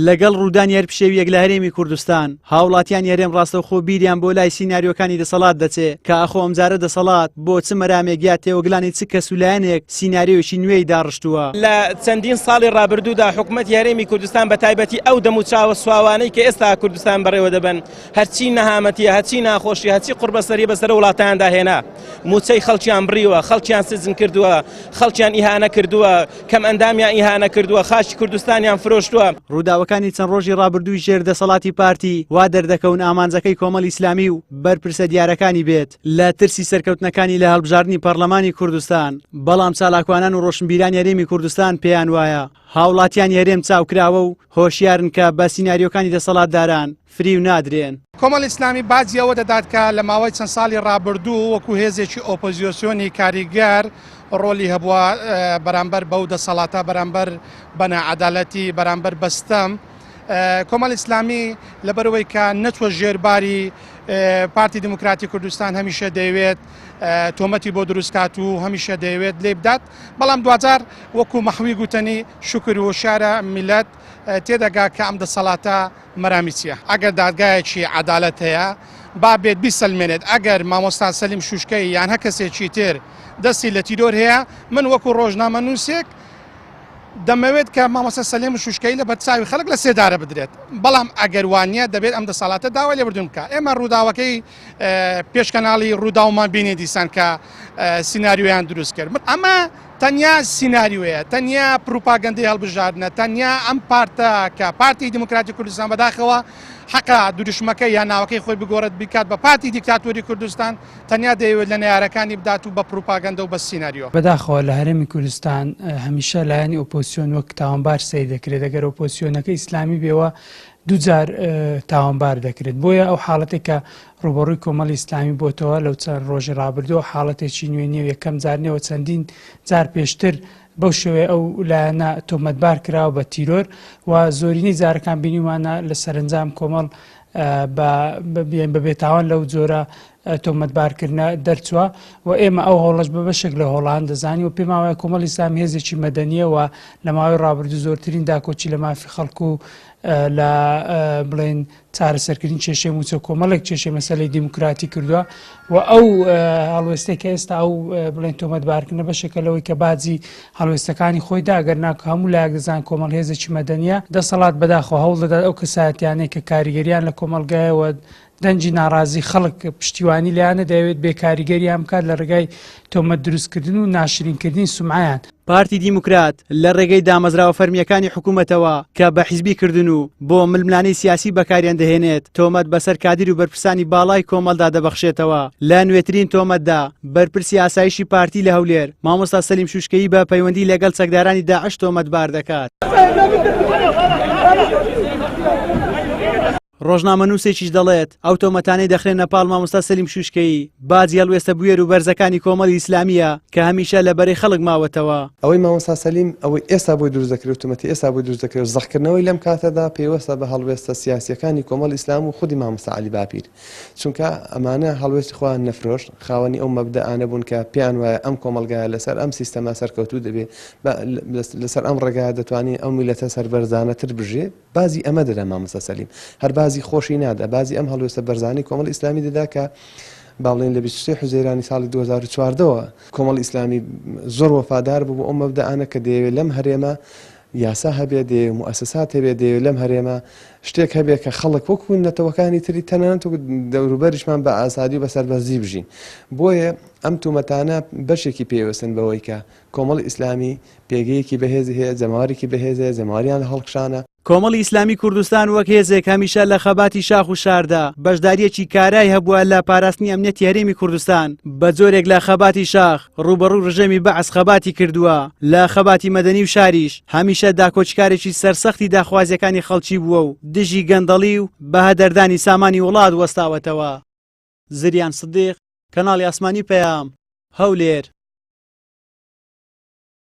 لەگەڵ ڕوودانی هەر پشێوییەک لە هەرێمی کوردستان، هاوڵاتیانی هەرێم ڕاستەوخۆ بیریان بۆ لای سیناریۆکانی دەسەڵات دەچێ کە ئاخۆ ئەمجارە دەسەڵات بۆ چ مەرامێک یا تێوەگلانی چ کەس و لایەنێک سیناریۆیەکی نوێی داڕشتووە. لە چەندین ساڵی ڕابردوودا حکومەتی هەرێمی کوردستان بە تایبەتی ئەو دەموچاوە سواوانەی کە ئێستا کوردستان بەڕێوە دەبەن هەرچی نەهامەتیە هەرچی ناخۆشی هەرچی قوڕبەسەری بەسەر وڵاتاندا هێنا موچەی خەڵکیان بڕیوە خەڵکیان سجن کردووە خەڵکیان ئیهانە کردووە کەم ئەندامیان ئیهانە کردووە خاکی کوردستانیان فرۆشتووە. ڕووداوەکانی چەند ڕۆژی ڕابردووی ژێر دەسەڵاتی پارتی وا دەردەکەون ئامانجەکەی کۆمەڵی ئیسلامی و بەرپرسە دیارەکانی بێت لە ترسی سەرکەوتنەکانی لە هەڵبژاردنی پەڕلەمانی کوردستان، بەڵام چالاکوانان و ڕۆشنبیرانی هەرێمی کوردستان پێیان وایە هاوڵاتیانی هەرێم چاوکراوە و هۆشیارن کە بە سیناریۆکانی دەسەڵاتداران فریو نادرێن. کۆمەڵی ئیسلامی باجی ئەوە دەدات کە لە ماوەی چەند ساڵی ڕابردوو وەکو هێزێکی ئۆپۆزیۆسیۆنی کاریگەر ڕۆلی هەبووە بەرامبەر بەو دەسەڵاتە، بەرامبەر بە ناعەدالەتی، بەرامبەر بە ستەم. کۆمەڵی ئیسلامی لەبەرئەوەی کە نەچووە ژێر باری پارتی دیموکراتی کوردستان هەمیشە دەیەوێت تۆمەتی بۆ دروست کات و هەمیشە دەیەوێت لێی بدات، بەڵام دواجار وەکو مەحوی گوتەنی شوکر وشارە میللەت تێدەگا کە ئەم دەسەڵاتە مەرامی چیە؟ ئەگەر دادگایەکی عەدالەت هەیە با بێت بیسەلمێنێت ئەگەر مامۆستا سەلیم شوشکەیی یان هەر کەسێکی تر دەستی لە تیرۆر هەیە من وەکو ڕۆژنامەنووسێک دەمەوێت کە مامۆستا سەلیم شوشکەیی لە بەرچاوی خەڵک لە سێدارە بدرێت بەڵام ئەگەر وانە دەبێت ئەم دەسەڵاتە داوای لێبوردن بکات ئێمە ڕووداوەکەی پێش کەناڵی ڕووداومان بینی دیسان کە سیناریۆیان دروست کرد ئەمە تەنیا سیناریۆیە، تەنیا پروپاگەندەی هەڵبژاردنە، تەنیا ئەم پارتە کە پارتی دیموکراتی کوردستان بەداخەوە حەقە دروشمەکەی یان ناوەکەی خۆی بگۆڕێت بیکات بە پارتی دیکتاتۆری کوردستان، تەنیا دەیەوێت لە نەیارەکانی بدات و بە پروپاگەندە و بە سیناریۆ. بەداخەوە لە هەرێمی کوردستان هەمیشە لایەنی ئۆپۆزسیۆن وەک تاوانبار سەیر دەکرێت، ئەگەر ئۆپۆزسیۆنەکە ئیسلامی بێ و دووجار تاوانبار دەکرێت، بۆیە ئەو حاڵەتێک کە ڕووبەڕووی کۆمەڵی ئیسلامی بۆتەوە لەو چەند ڕۆژی ڕابردووە حاڵەتێکی نوێ نییە و یەکەم جار نییە و چەندین جار پێشتر بەو شێوەیە ئەو لایەنە تۆمەتبار کراوە بە تیرۆر و زۆرینەی جارەکان بینیومانە لە سەرەنجام کۆمەڵ بە بێتاوان لەو جۆرە تۆمەتبارکردنە دەرچووە و ئێمە ئەو هەوڵەش بە بەشێک لە هۆڵان دەزانین و پێمان وایە کۆمەڵی ئیسلامی هێزێکی مەدەنییە و لە ماوەی ڕابردوو زۆرترین داکۆکی لە مافی خەڵک و لە بڵێن چارەسەرکردنی کێشەی مووچە و کۆمەڵێک کێشەی مەسەلەی دیموکراتی کردووە و ئەو هەڵوێستەی کە ئێستا ئەو بڵێن تۆمەتبارکردنە بەشێکە لەوەی کە باجی هەڵوێستەکانی خۆی دا گەر نا هەموو لایەک دەزان کۆمەڵ هێزێکی مەدەنیە دەسەڵات بەداخەوە هەوڵ دەدات ئەو کەسایەتیانەی کە کاریگەریان لە کۆمەڵگایە و دەنگی ناڕازی خەڵک پشتیوانی لێیانە دەیەوێت بێ کاریگەریان بکات لە ڕێگای تۆمەت دروستکردن و ناشرینکردنی سومعەیان. پارتی دیموکرات لە ڕێگەی دامەزراوە فەرمییەکانی حکوومەتەوە کە بە حیزبی کردن و بۆ ململانێی سیاسی بەکاریان دەهێنێت، تۆمەت بەسەر کادیر و بەرپرسانی باڵای کۆمەڵدا دەبەخشێتەوە. لە نوێترین تۆمەتدا بەرپرسی ئاسایشی پارتی لە هەولێر، مامۆستا سەلیم شوشکەیی بە پەیوەندی لەگەڵ چەکدارانی داعش تۆمەتبار دەکات. ڕۆژنامەنووسێکیش دەڵێت، ئەو تۆمەتانەی دەخرێنە پاڵ مامۆستا سەلیم شوشکەیی، باجی هەڵوێستە بوێر و بەرزەکانی کۆمەڵی ئیسلامییە کە هەمیشە لە بەرەی خەڵک ماوەتەوە. ئەوەی مامۆستا سەلیم، ئەوەی ئێستا بۆی دروست دەکرێت و تۆمەتی ئێستا بۆی دروست دەکرێت و زەقکردنەوەی لەم کاتەدا پەیوەستە بە هەڵوێستە سیاسییەکانی کۆمەڵی ئیسلام و خودی مامۆستا عەلی باپیر. چونکە ئەمانە هەڵوێستی خۆیان نەفرۆشت، خاوەنی ئەو مەبدەئانە بوون کە پێیان وایە ئەم کۆمەڵگایە لەسەر ئەم سیستەمە سەرکەوتوو دەبێت، لەسەر ئەم ڕێگایە دەتوانین ئەو میللەتە سەربەرزانەتر بژێ. بازی ئەمە دەدا مامۆستا سەلیم هەر بازی خۆشی نادا بازی ئەم هەڵوێستە بەرزانەی کۆمەڵی ئیسلامی دەدا کە با بڵێین لە 23 حوزەیرانی ساڵی 2014ەوە کۆمەڵی ئیسلامی زۆر وەفادار بوو بۆ ئەو مەبدەئانە کە دەیەوێت لەم هەرێمە یاسا هەبێت دەیەوێت موئەسەسات هەبێت دەیەوێت لەم هەرێمە شتێک هەبێت کە خەڵک وەکو نەتەوەکانی تری تەنانەت وەکو دەوروبەریشمان بە ئازادی و بە سەربەرزی بژین بۆیە ئەم تومەتانە بەشێکی پێوەستن بەوەی کە کۆمەڵی ئیسلامی پێگەیەکی بەهێزی هەیە، جەماوەرێکی بەهێز هەیە، جەماوەریان هەڵکشانە. کۆمەڵی ئیسلامی کوردستان وەک هێزێک هەمیشە لە خەباتی شاخ و شاردا بەشدارییەکی کارای هەبووە لە پاراستنی ئەمنیەتی هەرێمی کوردستان، بە جۆرێک لە خەباتی شاخ ڕووبەڕووی ڕژێمی بەعس خەباتی کردووە، لە خەباتی مەدەنی و شاریش هەمیشە داکۆکیکارێکی سەرسەختی داخوازییەکانی خەڵکی بووە و دژی گەندەڵی و بەهەدەردانی سامانی وڵات وەستاوەتەوە. زریان سدیق، کەناڵی ئاسمانی پەیام، هەولێر.